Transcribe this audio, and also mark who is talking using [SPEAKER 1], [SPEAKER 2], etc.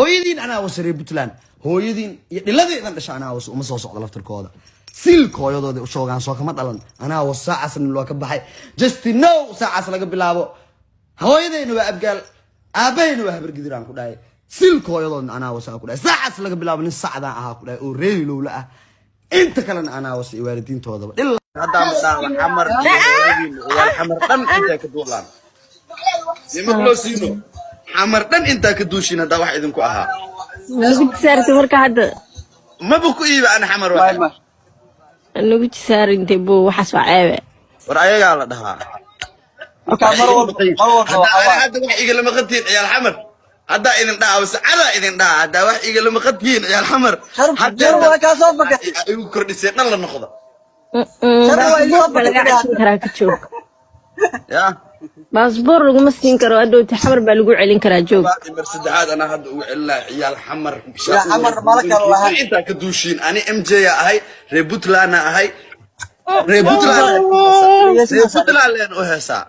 [SPEAKER 1] Hooyadiin anaa wasa. Reer Puntland, hooyadiin iyo dhiladeedan dhasha anaa wasa. Uma soo socdo laftirkooda. Siilka hooyadooda u shoogaan soo kama dhalan. Anaa was. Saacaasna loo ka baxay. Just now, saacaas laga bilaabo, hooyadayna waa Abgaal, aabahayna waa Habargidir aan ku dhahay. Siilka hooyadoodna anaa wasa aan ku dhahay. Saacaas laga bilaabo nin sacdaan ahaa ku dhahay oo reelilowla ah. Inta kalena anaa wasa iyo waalidiintoodaba dhil.
[SPEAKER 2] Haddaa ma dhaahda Xamar iyo hooyadiin, ciyaal Xamar dhan intaa ka duulaan nimaqloo siino. Xamar dhan intaa ka duushin haddaa wax idinku ahaa.
[SPEAKER 3] Nagu jisaarta marka hadda.
[SPEAKER 2] Maba ku iiba ana Xamar wax.
[SPEAKER 3] Nagu jisaarintay bu, waxaas waa ceebe.
[SPEAKER 2] War ayagaa la dhahaa.
[SPEAKER 4] Marka mar walba, mar walba
[SPEAKER 2] hadda
[SPEAKER 4] waxaa
[SPEAKER 2] ani
[SPEAKER 4] waaye.
[SPEAKER 2] Hadda wax igalama qabtiin, ciyaal Xamar. Haddaa idin dhaha sacadaa idin dhaha, haddaa wax igalama qabtiin, ciyaal Xamar.
[SPEAKER 4] Sharaf waa kaa soo fakatay.
[SPEAKER 2] Igu kordhisay dhan la noqda.
[SPEAKER 4] Sharaf waa igu soo
[SPEAKER 3] Baasboor baa laga
[SPEAKER 4] fakatay.
[SPEAKER 3] cashin karaa, ka joog.
[SPEAKER 2] Ya.
[SPEAKER 3] Baasboor laguma siin karo, adhowti Xamar baa lagu celin karaa, joog.
[SPEAKER 2] Mar saddexaad anaa hadda ugu celinaya, ciyaal Xamar.
[SPEAKER 4] Ciyaal Xamar mala kala lahayn.
[SPEAKER 2] Intaa ka duushiin, ani MJ ahay, reer Puntland ahay, reer Puntland, reer Puntland leen u heesaa.